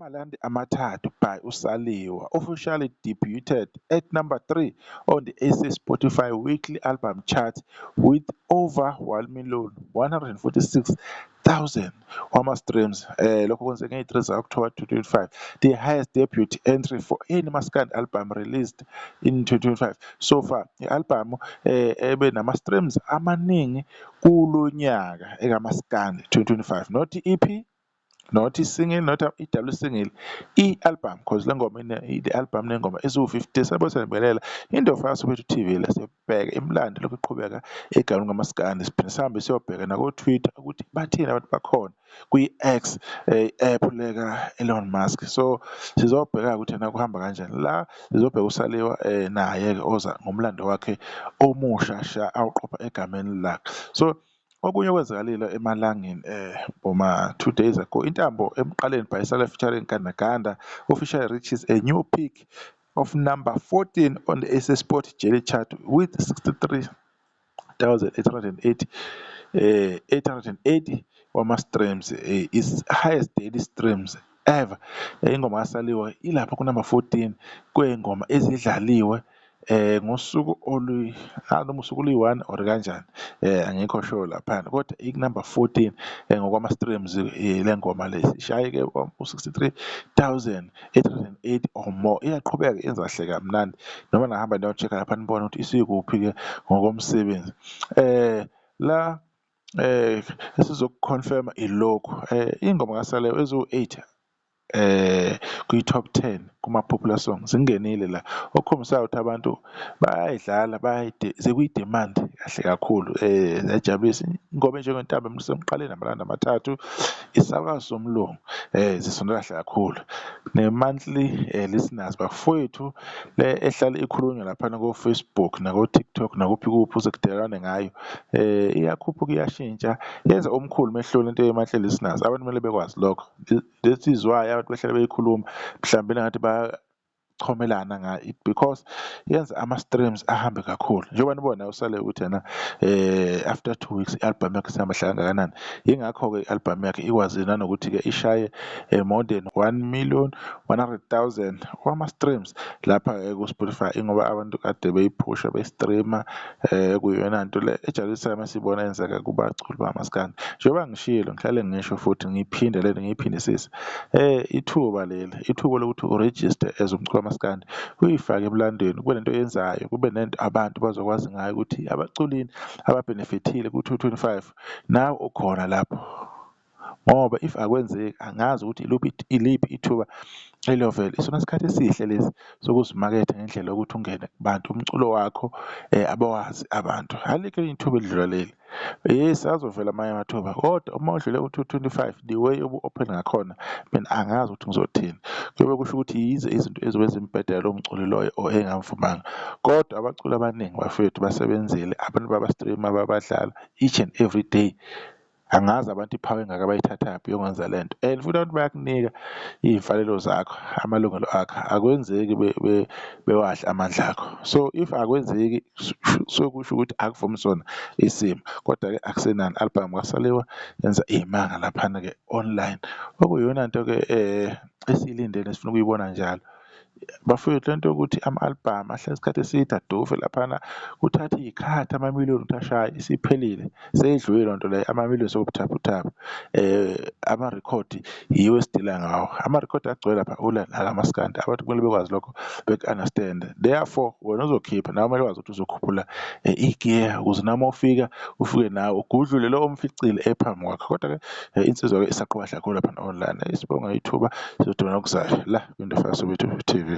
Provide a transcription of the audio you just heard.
Amalandi Amathathu by uSaliwa officially debuted at number 3 on the SA Spotify Weekly Album Chart with over 1,146,000 wama-streams. Lokho kwenzeke ngeyi-3 zika-October 2025, the highest debut entry for any maskandi album released in 2025 so far. I-album ebe nama-streams amaningi kulo nyaka ekamaskandi 2025, not i-EP, not i-single, not i-double single, i-album, 'cause le ngoma le album nengoma eziwu-50. Sabe siyanibingelela, Indofa yaSoweto TV le, siyobheka imilando lokhu iqhubeka egameni kamaskandi, siphinde sihambe siyobheka nako-Twitter ukuthi bathini abantu bakhona kwi-X, i-app le ka-Elon Musk. So sizobheka-ke ukuthi ena kuhamba kanjani la, sizobheka uSaliwa naye-ke oza ngomlando wakhe omusha sha awuqopha egameni lakhe. So okunye okwenzakalile emalangeni boma 2 days ago, Intambo Emqaleni by Saliwa featuring Gandaganda officially reaches a new peak of number 14 on the SA Sport Daily Chart with 63,880 880 wama-streams, its highest daily streams ever. Ingoma kaSaliwa ilapha ku-number 14 kwey'ngoma ezidlaliwe ngosuku olu noma usuku oluyi-1 or kanjani, angikho sure laphana, kodwa iku-number 14 ngokwama-streams le ngoma le ishaye-ke u-63,880 or more. Iyaqhubeka yenza kahle kamnandi, noma ningahamba niyo-check-a lapha nibone ukuthi isikuphi-ke ngokomsebenzi. La esizoku-confirm-a ilokhu, ingoma kaSaliwa eziwu-8 kwi-top 10 kuma-popular songs zingenile la, okukhombisayo ukuthi abantu bayayidlala, zikwi-demand kahle kakhulu. Ziyajabulisa ingoma enjengoNtambo Emqaleni, Amalandi Amathathu, Isalukazi Somlungu, zisondela kahle kakhulu. Ne-monthly listeners bafowethu, le ehlale ikhulunywa laphana ko-Facebook nako-TikTok nakuphi kuphi kuze kudelelwane ngayo, iyakhuphuka, iyashintsha, yenza omkhulu umehluko lento ye-monthly listeners. Abantu kumele bekwazi lokho. That is why abantu behlale beyikhuluma, mhlawumbe engathi bayachomelana ngayo, because yenza ama-streams ahambe kakhulu, njengoba nibona uSale ukuthi yena after 2 weeks i-album yakhe isihamba kangakanani. Yingakho-ke i-album yakhe ikwazile nanokuthi-ke ishaye more than 1,100,000 wama-streams lapha ku-Spotify, ingoba abantu kade beyiphusha, beyi-stream-a. Kuyiyona nto le ejabulisayo uma siyibona yenzeka kubaculi bamaskandi. Njengoba ngishilo, ngihlale ngisho futhi ngiyiphinde lento, ngiyiphindisise, ithuba leli, ithuba lokuthi u-register as umculi wamaskandi, uyifake emlandweni, kube nento oyenzayo, kube nento abantu bazokwazi ngayo ukuthi abaculini aba-benefit-ile ku-2025 nawe ukhona lapho, ngoba if akwenzeki angazi ukuthi iluphi, iliphi ithuba eliyovela. Isona sikhathi esihle lesi sokuzimaketha ngendlela yokuthi ungene kubantu, umculo wakho abawazi abantu. Alikho elinye ithuba elidlula leli. Yes, azovela amanye amathuba, kodwa uma udlule ku-2025 the way obu-open ngakhona, mina angazi ukuthi ngizothini. Kuyobe kusho ukuthi yize izinto ezobe zimbhedela lowo mculi loyo or engamvumanga, kodwa abaculi abaningi bafowethu basebenzile, abantu baba-stream-a, babadlala each and every day. Angazi abantu i-power engaka abayithathaphi yokwenza lento, and futhi abantu bayakunika iy'mfanelo zakho, amalungelo akho, akwenzeki bewadle amandla akho. So if akwenzeki, sokusho ukuthi akuvumi sona isimo, kodwa-ke akusenani, i-album kaSaliwa yenza iy'manga laphana-ke online, okuyiyona nto-ke esiyilindele, esifuna ukuyibona njalo. Bafowethu, lento yokuthi ama-album ahlala isikhathi eside aduve laphana, kuthathe iy'khathi, amamiliyoni ukuthi ashaye, isiphelile, seyidlulile leyo nto leyo, amamiliyoni sekubuthaphuthaphu. Amarekhodi yiwo esi-deal-a ngawo, amarekhodi agcwele lapha akamaskandi, abantu kumele bekwazi lokho, beku-understand-e. Therefore wena ozokhipha nawe kumele wazi ukuthi uzokhuphula igiya ukuze noma ufika ufike nawe ugudlule lo omficile ephambi kwakho. Kodwa-ke insizwa-ke isaqhubeka kahle kakhulu laphana online. Sibonga ithuba, sizodibana okuzayo la kwiNdofa Soweto TV.